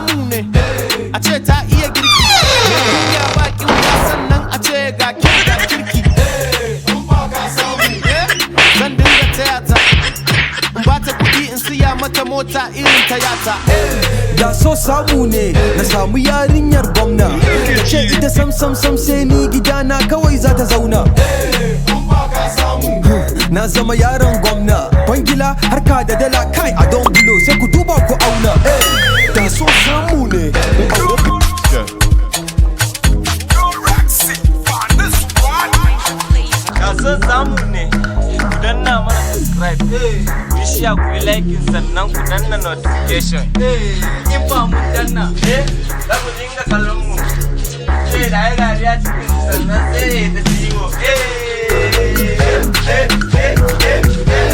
samu ne a ce ta iya girki, kunya ba kiwuya, sannan a ce ga kyau ga kirki. Eh, zan dinga taya ta, in ba ta kuɗi, in siya mata mota irin ta yata. Da so samu ne na samu yarinyar gwamna, ta ce ita sam sam sam sai ni, gidana kawai za ta zauna. Na zama yaron gwamna, kwangila, harka da dala, kai a don bulo, sai ku duba ku auna. Da so samu ne in aure Da son samu ne ku danna mana subscribe, ku yi share, ku yi liking, sannan ku danna notification. In ba mun danna, za ku dinga kallon mu. Sai da ya dariya cikin sannan sai ya ta ciwo. Eh eh eh eh.